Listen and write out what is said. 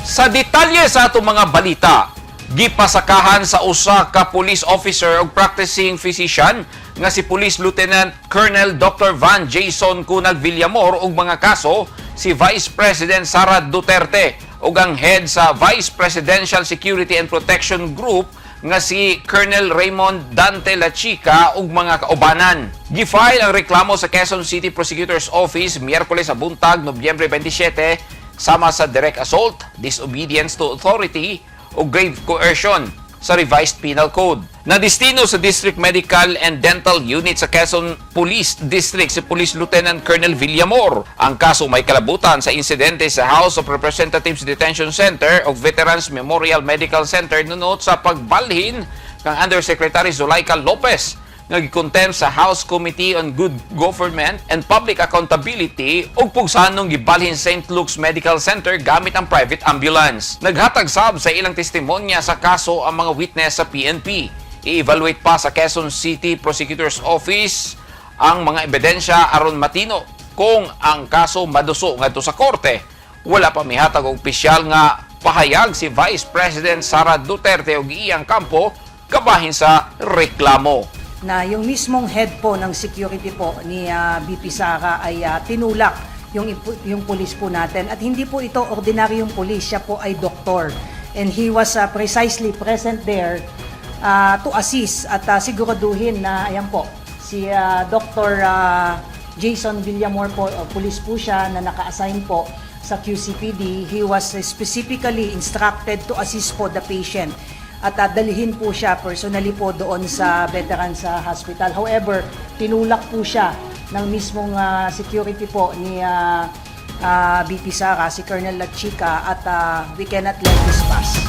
Sa detalye sa atong mga balita, gipasakahan sa usa ka police officer ug practicing physician nga si Police Lieutenant Colonel Dr. Van Jason Cunag Villamor og mga kaso si Vice President Sara Duterte ug ang head sa Vice Presidential Security and Protection Group nga si Colonel Raymond Dante Lachica ug mga kaubanan. Gifile ang reklamo sa Quezon City Prosecutor's Office Miyerkules sa buntag, Nobyembre 27, sama sa direct assault, disobedience to authority o grave coercion sa Revised Penal Code. Nadistino sa District Medical and Dental Unit sa Quezon Police District si Police Lieutenant Colonel Villamor. Ang kaso may kalabutan sa insidente sa House of Representatives Detention Center o Veterans Memorial Medical Center nunot sa pagbalhin kang Undersecretary Zuleika Lopez nga gikontempt sa House Committee on Good Government and Public Accountability ug pugsanong gibalhin St. Luke's Medical Center gamit ang private ambulance. Naghatag sab sa ilang testimonya sa kaso ang mga witness sa PNP. I-evaluate pa sa Quezon City Prosecutor's Office ang mga ebidensya aron matino kung ang kaso maduso ngadto sa korte. Wala pa mihatag og opisyal nga pahayag si Vice President Sara Duterte ug iyang kampo kabahin sa reklamo. Na yung mismong head po ng security po ni VP Sara ay tinulak yung police po natin. At hindi po ito ordinaryong police, siya po ay doktor. And he was precisely present there to assist at siguraduhin na, ayan po, si Dr. Jason Villamor po, police po siya na naka-assign po sa QCPD. He was specifically instructed to assist po the patient at dalhin po siya personally po doon sa Veterans Hospital. However, tinulak po siya ng mismong security po ni VP Sara, si Colonel Lachica, at we cannot let this pass.